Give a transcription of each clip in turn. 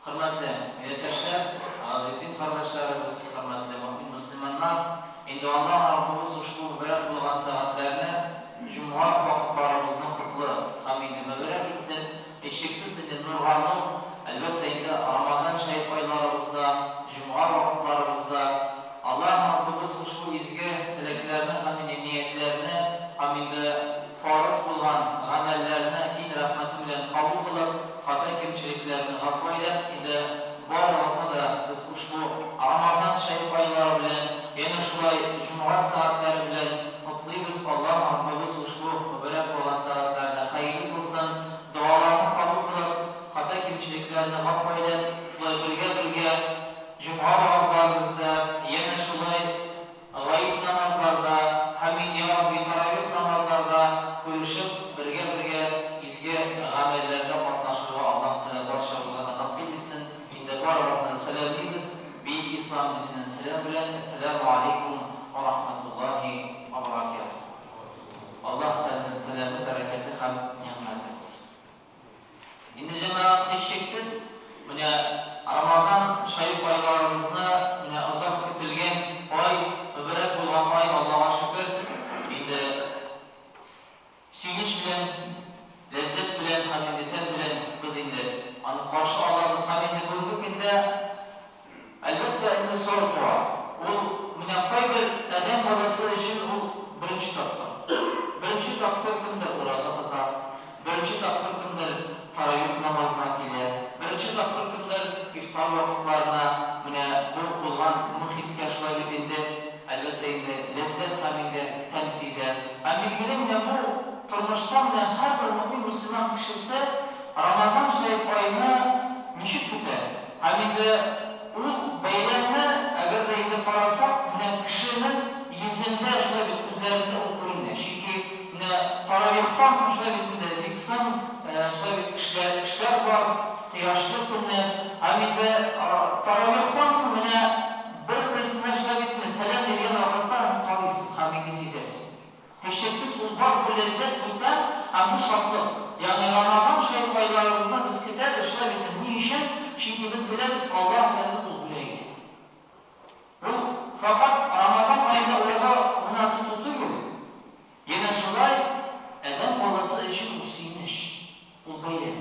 Хөрмәтле милләттәшләр, газиз дин кардәшләребез, хөрмәтле мөэмин мөселманнар! Инде Аллаһ Раббыбыз ушбу мөбарәк булган сәгатьләрне, җомга вакытларыбызны котлы һәм инде мөбарәк итсен. Һичшиксез инде нурга нур, әлбәттә инде Рамазан шәриф айларыбызда, җомга вакытларыбызда Аллаһ Раббыбыз ушбу изге теләкләрне һәм инде ниятләрне һәм инде фарыз булган гамәлләрне киң рәхмәте белән кабул кылып, хата-кимчелекләрне гафу әйләп, инде барыгызны да без ушбу Рамазан шәриф айлары белән, янә шулай җомга сәгатьләре белән котлыйбыз. Аллаһ Раббыбыз ушбу мөбарәк булган сәгатьләрне хәерле кылсын, догаларны кабул кылып, хата-кимчелекләрне гафу әйләп, шулай бергә-бергә җомга вәгазьләребездә, янә шулай Гает намазларда һәм инде, йа Рабби, таравих намазларда күрешеп, бергә-бергә изге гамәлләрдә катнашырга Аллаһ Тәгалә барчабызга да насыйп итсен. Инде барыгызны да сәламлибез, бөек Ислам диненнән сәлам белән, Әссәләмү алейкум вә рахмәтуллаһи вә бәрәкәтүһ. Аллаһ Тәгаләнең сәламе, бәрәкәте һәм нигъмәте булсын. Инде, җәмәгать, һичшиксез, менә Рамазан шәриф айларыбызны, менә озак көтелгән ай, мөбарәк булган ай, Аллага шөкер, инде сөенеч белән, ләззәт белән һәм инде тәм белән без инде аны каршы алабыз. Һәм инде бүгенге көндә, әлбәттә, инде сорау туа. Ул менә кайбер адәм баласы өчен ул беренче тапкыр. Беренче тапкыр кемдер ураза тота, Беренче тапкыр кемдер таравих намазына килә, беренче тапкыр кемдер ифтар вакытларына, менә бу булган мохиткә шулай бит инде, әлбәттә инде, ләззәт һәм инде тәм сизә. Һәм билгеле менә бу тормышта менә һәрбер мөэмин мөселман кешесе Рамазан шәриф аены ничек көтә? Һәм инде ул бәйрәмне, әгәр дә инде карасак, менә кешенең йөзендә шулай бит, күзләрендә ул күренә. Чөнки менә таравихтан соң шулай бит инде бик соң, шулай бит эшләр, эшләр бар, кояшлы көннәр. Һәм инде таравихтан соң менә бер-берсенә шулай бит инде сәлам биргән вакытта аны карыйсың һәм инде сизәсең. Һичшиксез, ул бар, бу ләззәт, бу тәм һәм бу шатлык. Ягъни Рамазан шәриф айларыбызны без көтәбез, шулай бит инде. Ни өчен? Чөнки без беләбез, Аллаһ Тәгаләнең ул бүләге. Ул фәкать Рамазан аенда ураза гына тоту түгел, янә шулай адәм баласы өчен ул сөенеч, ул бәйрәм.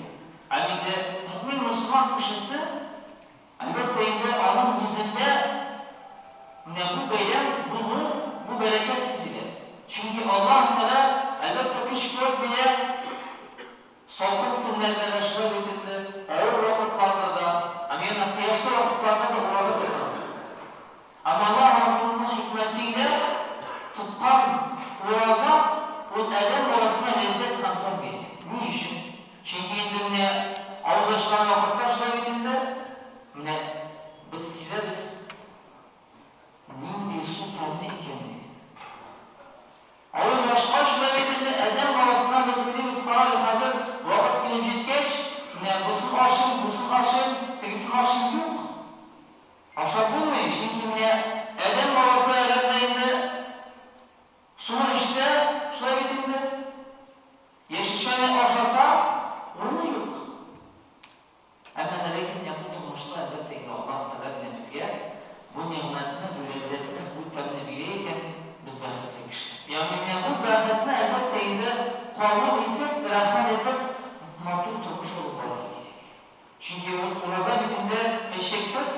Һәм инде мөэмин мөселман кешесе, Әлбәттә инде, аның йөзендә менә бу бәйрәм, бу нур, бу бәрәкәт сизелә. Чөнки Аллаһ Тәгалә, әлбәттә, көч-куәт бирә, салкын көннәрдә дә шулай бит инде, авыр вакытларда да, һәм янә кояшлы вакытларда да ураза тотарга. Әмма Аллаһ Раббыбызның хикмәте илә тоткан ураза ул адәм баласына ләззәт һәм тәм бирә. Ни өчен? Чөнки инде менә авыз ачкан вакытта шулай бит инде, менә без сизәбез нинди су тәмле икәнлеген. Авыз ачкач шулай бит инде, адәм баласына без уйлыйбыз, карале, хәзер вакыт килеп җиткәч, менә бусын ашыйм, бусын ашыйм, тегесен ашыйм, юк. Ашап булмый, чөнки менә адәм баласы әгәр дә инде суны эчсә, шулай бит инде, яшелчәне ашаса, урыны юк. Әмма дә ләкин менә бу тормышта, әлбәттә инде, Аллаһ Тәгалә менә безгә бу нигъмәтне, бу ләззәтне, бу тәмне бирә икән, без бәхетле кешеләр. Ягъни менә бу бәхетне, әлбәттә инде, кабул итеп, рәхмәт әйтеп, матур тормыш алып барырга кирәк. Чөнки ул ураза бит инде, һичшиксез,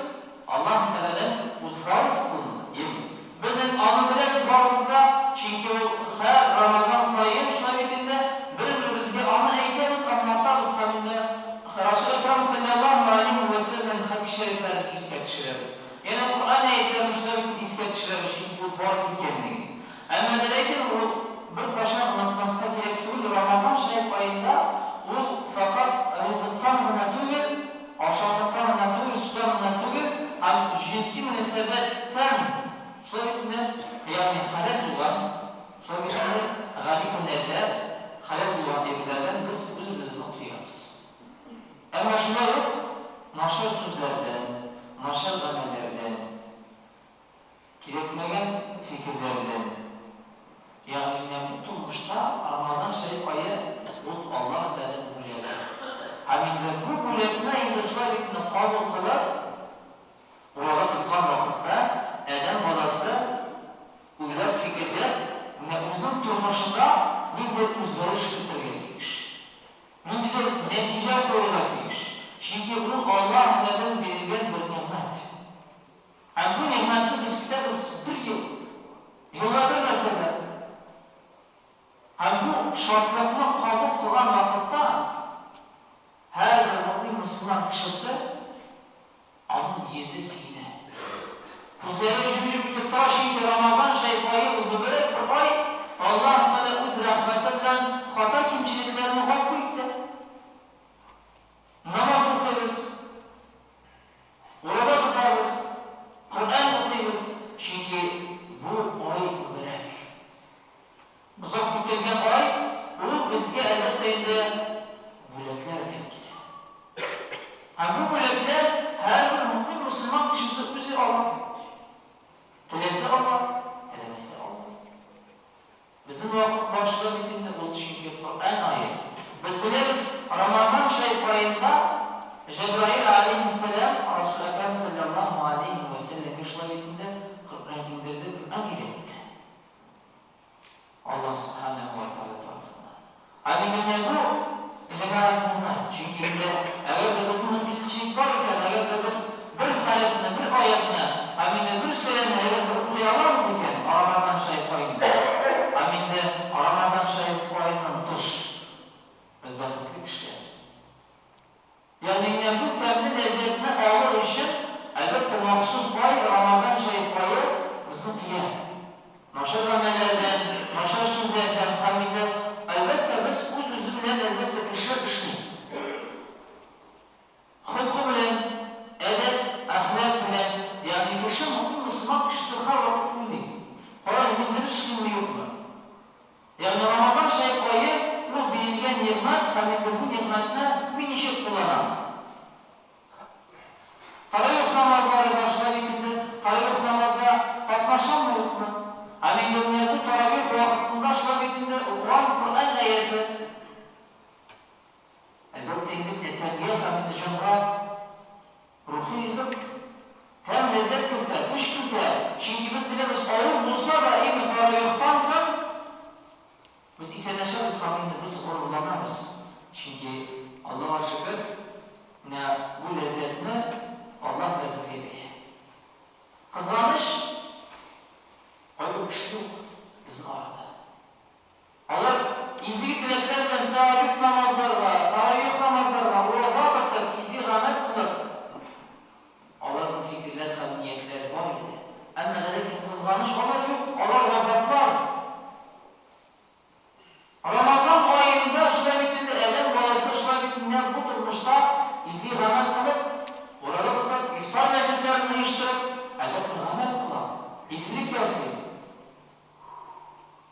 Аллаһ Тәгаләдән ул фарыз кылынды, юкмы? Без инде аны беләбез барыбыз да, чөнки ул һәр Рамазан саен шулай бит инде, бер-беребезгә аны әйтәбез, аңлатабыз һәм инде Расул Әкрам салләллаһу галәйһи вә сәлләмнең хәдис шәрифләрен искә төшерәбез. Янә Коръән аятьләрен шулай бит искә төшерәбез, чөнки ул фарыз икәнлеген. Әмма дә ләкин ул беркайчан онытмаска кирәк түгел, Рамазан шәриф аенда ул фәкать ризыктан гына түгел, ашамлыктан гына түгел, судан гына түгел, һәм җенси мөнәсәбәттән, шулай бит инде, ягъни хәләл булган, шулай бит инде, гади көннәрдә хәләл булган әйберләрдән без үз-үзебезне тыябыз. Әмма шулай ук начар сүзләрдән, начар гамәлләрдән, Кирәкмәгән фикерләрдән. Ягъни менә бу тормышта Рамазан шәриф ае ул Аллаһ Тәгаләнең бүләге. Һәм инде бу бүләкне инде шулай бит инде кабул. кабул кылып, ураза тоткан вакытта адәм баласы уйлап, фикерләп, менә үзенең тормышында ниндидер үзгәреш кертергә тиеш. Ниндидер нәтиҗә куярга тиеш. Чөнки ул Аллаһ Тәгаләдән бирелгән бер нигъмәт. Һәм бу нигъмәтне без көтәбез бер ел. Елга бер мәртәбә. Һәм бу шатлыкны кабул кылган вакытта һәрбер мөэмин мөселман кешесе аның йөзе сөенә. Күзләре җем-җем итеп тора, чөнки Рамазан шәриф ае ул мөбарәк бер ай, Аллаһ Тәгалә үз рәхмәте белән хата-кимчелекләрне гафу итә. Намаз укыйбыз, ураза тотабыз, Коръән укыйбыз, чөнки бу ай мөбарәк. Озак көтелгән ай, ул безгә, әлбәттә инде, бүләкләр белән килә. Һәм бу бүләкләр һәрбер мөэмин мөселман кешесе үзе ала. Теләсә ала, теләмәсә алмый. Безнең вакыт башлы бит инде ул, чөнки Коръән ае. Без беләбез, Рамазан шәриф аенда Җәбраил галәйһиссәлам Расул Әкрәм салләллаһу галәйһи вә сәлләмгә шулай бит инде Коръән иңдерде, Коръән өйрәтте. Аллаһ Сүбхәнәһү вә Тәгалә тарафыннан. Һәм инде менә бу җәмәгать нигъмәт, чөнки инде әгәр дә безнең мөмкинчелек бар икән, әгәр дә без бер хәрефне, бер аятьне һәм инде бер сүрәне әгәр дә укый алабыз икән Рамазан шәриф аенда, һәм инде Рамазан шәриф аеннан тыш, без бәхетле кешеләр. Ягъни менә бу тәмле ләззәтне алыр өчен, әлбәттә, махсус ай, Рамазан шәриф ае безне тыя. Начар гамәлләрдән, начар сүзләрдән һәм инде, әлбәттә, без үз-үзе белән, әлбәттә, кеше эшли. Холкы белән, әдәп, әхлак белән, ягъни кеше, мөэмин мөселман кешесе һәрвакыт уйлый. Карале, мин дөрес эшлимме, юкмы? Ягъни Рамазан шәриф ае ул бирелгән нигъмәт һәм инде бу нигъмәтне мин ничек кулланам? Таравих намазлары башта бит инде, таравих намазда катнашаммы юкмы? Һәм инде менә бу таравих вакытында шулай бит инде укыган Коръән аяте. Әлбәттә инде менә тәнгә һәм инде җанга Рухи ризык һәм ләззәт кертә, көч кертә, чөнки без беләбез, авыр булса да, именно таравихтан соң без исәнләшәбез һәм инде без горурланабыз, чөнки, Аллага шөкер, менә бу ләззәтне Аллаһ та безгә бирә. Кызганыч, кайбер кеше юк безнең арада. Алар изге теләкләр белән тәһәҗҗүд намазларга, таравих намазларга, ураза тотып, изге гамәл кылып, аларның фикерләр һәм ниятләре бар иде. Әмма дә ләкин, кызганыч, алар юк, алар вафатлар. Рамазан аенда шулай бит инде адәм баласы шулай бит менә бу тормышта изге гамәл кылып, ураза тотып, ифтар мәҗлесләрен оештырып, әлбәттә, гамәл кыла, изгелек ясый.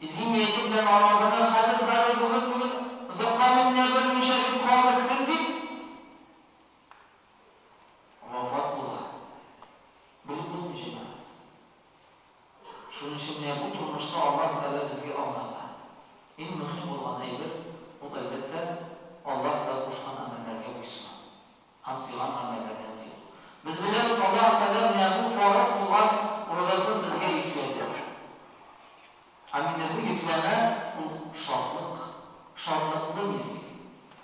Изге нияте белән Рамазанда хәзер, хәзер, бүген, бүген, озакламый менә берничә көн калды, керим дип, вафат була. Белеп булмый, җәмәгать. Шуның өчен менә бу тормышта Аллаһ Тәгалә безгә аңлата. Иң мөһим булган әйбер, ул, әлбәттә, Аллаһ Тәгалә кушкан әмерләргә буйсыну һәм тыйган гамәлләрдән тыелу. Без беләбез, Аллаһ Тәгалә менә бу фарыз булган уразасын безгә йөкләде. Һәм инде бу йөкләмә ул шатлык, шатлыклы мизгел.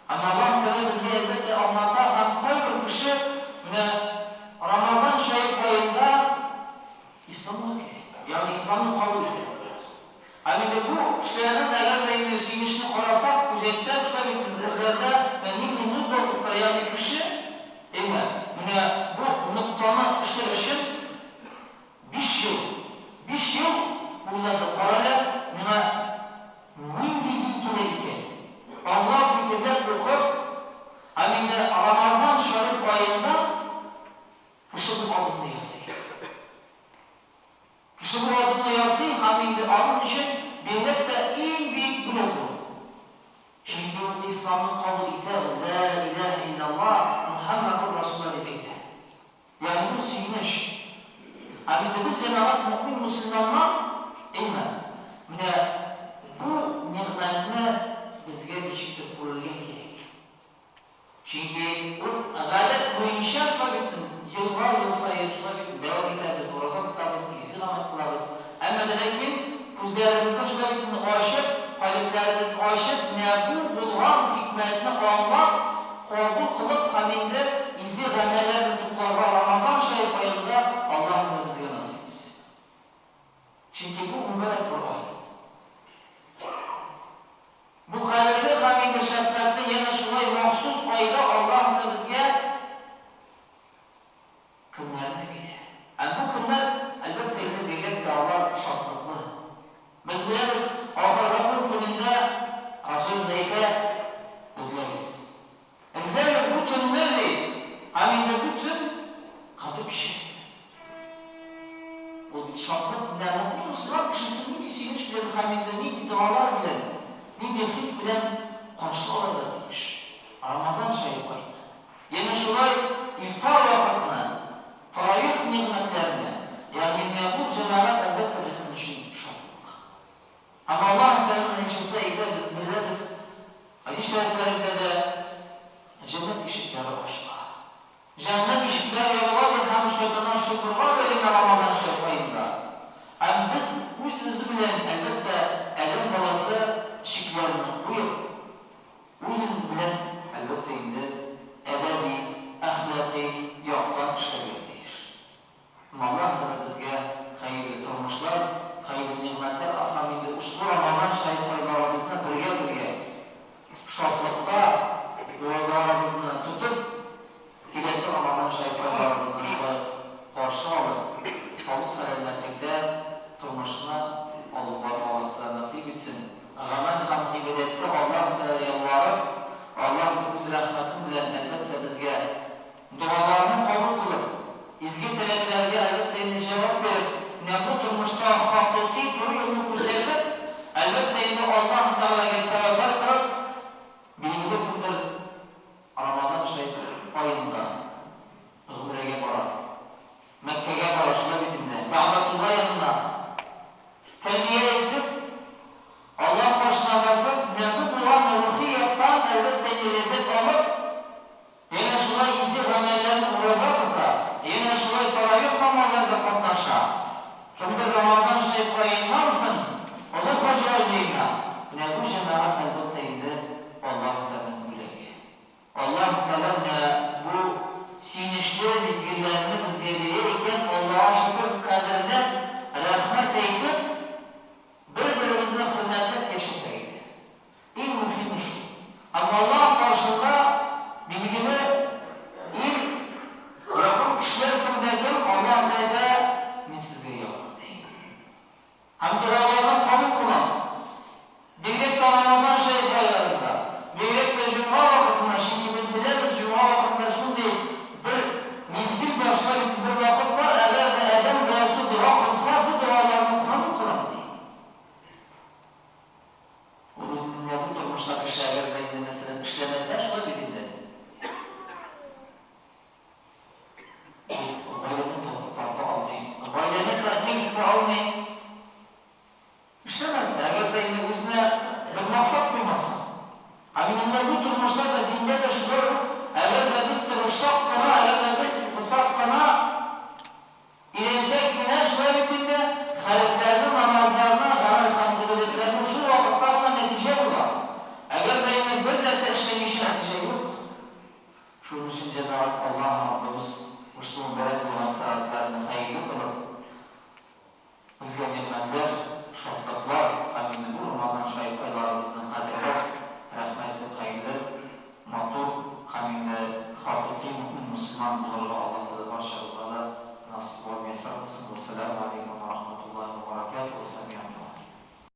Һәм Аллаһ Тәгалә безгә, әлбәттә, аңлата һәм кайбер кеше менә Рамазан шәриф аенда Исламга керә, ягъни Исламны кабул итә. Һәм инде бу кешеләрнең әгәр дә инде сөенечне карасак, күзәтсәк, шулай бит инде, күзләрдә менә нинди нур балкып тора, ягъни кеше, әйме, менә бу ноктаны эшләр өчен биш ел, биш ел уйлады, карале, миңа нинди дин кирәк икән? Аңлап, фикерләп, укып, һәм инде Рамазан шәриф аенда кеше бу адымны ясый. Кеше бу адымны ясый һәм инде аның өчен бигрәк тә иң бөек бүләк ул. Чөнки ул Исламны кабул итә, ул Лә иләһә илляллаһ, Мухәммәдур Расулуллаһ дип әйтә. Ягъни бу сөенеч. Һәм инде без җәмәгать мөэмин мөселманнар, әйме, менә бу нигъмәтне безгә ничектер күрергә кирәк. Чөнки ул гадәт буенча шулай бит. Елга ел саен шулай бит дәвам итәбез, ураза тотабыз, изге гамәл кылабыз. Әмма дә ләкин күзләребезне шулай бит инде ачып, калебләребезне ачып, менә бу булган хикмәтне аңлап, кабул кылып һәм инде изге гамәлләрне тупларга Рамазан шәриф аенда Аллаһ Тәгалә безгә насыйп итсен. Чөнки бу мөбарәк бер ай. Бу кадерле һәм инде шәфкатьле янә шулай махсус айда Аллаһ Тәгалә безгә көннәрне бирә. Һәм бу көннәр, әлбәттә инде, бигрәк тә алар шатлыклы. Без беләбез, ахыргы ун көнендә Расулебез әйтә, Эзләгез. Эзләгез бу төнне, ди. Һәм инде бу төн Кадер кичәсе. Ул бит шатлык, менә мөэмин мөселман кешесе нинди сөенеч белән һәм инде нинди догалар белән, нинди хис белән каршы алырга тиеш Рамазан шәриф аена. Янә шулай ифтар вакытны, таравих нигъмәтләрне, ягъни менә бу җәмәгать, әлбәттә, безнең өчен шатлык. Һәм Аллаһ Тәгаләнең илчесе әйтә, без беләбез, хәдис шәрифләрендә дә, җәннәт ишекләре ачыла. Җәһәннәм ишекләре ябыла ди һәм шайтаннар чокырга бәйләнә Рамазан шәриф аенда. Һәм без үз-үзе белән, әлбәттә, адәм баласы чикләрне куеп, үзен белән, әлбәттә инде, әдәби, әхлакый яктан эшләргә тиеш. Һәм Аллаһ Тәгалә безгә хәерле тормышлар, хәерле нигъмәтләр һәм инде ушбу Рамазан шәриф айларыбызны бергә-бергә шатлыкта уразаларыбызны тотып, киләсе Рамазан шәриф айларыбызны шулай ук каршы алып, саулык-сәламәтлектә тормышны алып барырга Аллаһ Тәгалә насыйп итсен. Гамәл һәм гыйбадәттә Аллаһ Тәгалә ялварып, Аллаһ Тәгалә үз рәхмәтен белән, әлбәттә, безгә Догаларны кабул кылып, изге теләкләргә, әлбәттә инде, җавап биреп, менә бу тормышта хакыйкый туры юлны күрсәтеп, әлбәттә инде, Аллаһ Тәгаләгә тәвәккәл кылып, билгеле кемдер Рамазан шәриф аенда гомрәгә бара, Мәккәгә бара, шулай бит инде, Кәгъбәтулла янына тәлбия әйтеп, Аллаһ каршына басып, менә бу булган рухи яктан, әлбәттә инде, ләззәт алып, Янә шулай изге гамәлләрен ураза тота, янә шулай таравих намазларында катнаша. Кемдер Рамазан шәриф аеннан соң олы хаҗга җыена. Менә бу җәмәгать, әлбәттә инде, Аллаһ Тәгаләнең бүләге. Аллаһ Тәгалә менә бу сөенечле мизгелләрне безгә бирә икән, Аллаһка шөкер, кадерләп, рәхмәт әйтеп, бер-беребезне хөрмәтләп яшәсәк иде. Иң мөһиме шул. Һәм Аллаһ каршында, билгеле, иң якын кешеләр кемдә кем, Аллаһ әйтә, Мин сезгә якын, ди. Һәм догаларны кабул кылам. Бигрәк тә Рамазан шәриф айларында, бигрәк тә җомга вакытында, чөнки без беләбез, җомга вакытында шундый бер мизгел бар, шулай бит, бер вакыт бар, әгәр дә адәм баласы дога кылса, бу догаларны кабул кылам, ди. Ул үзе менә бу тормышта кеше әгәр дә инде, мәсәлән, эшләмәсә, шулай бит инде. Ул гаиләне тарта алмый, гаиләне тәэмин итә алмый. Эшләмәсә, әгәр дә инде үзенә бер максат куймаса. Ә менә менә бу тормышта да, диндә дә шулай ук, әгәр дә без тырышсак кына, әгәр дә без укысак кына, Өйрәнсәк кенә, шулай бит инде, хәрефләрне, намазларны, гамәл һәм гыйбадәтләрне шул вакытта гына нәтиҗә була. Әгәр дә инде бер нәрсә эшләмичә нәтиҗә юк. Шуның өчен, җәмәгать, Аллаһ Раббыбыз ошбу мөбарәк булган сәгатьләрне хәерле кылып, безгә нигъмәтләр, шатлыклар һәм инде бу Рамазан шәриф айларыбызны кадерләп, рәхмәт итеп хәерле, матур һәм инде хакыйкый мөэмин мөселман булырга Аллаһ.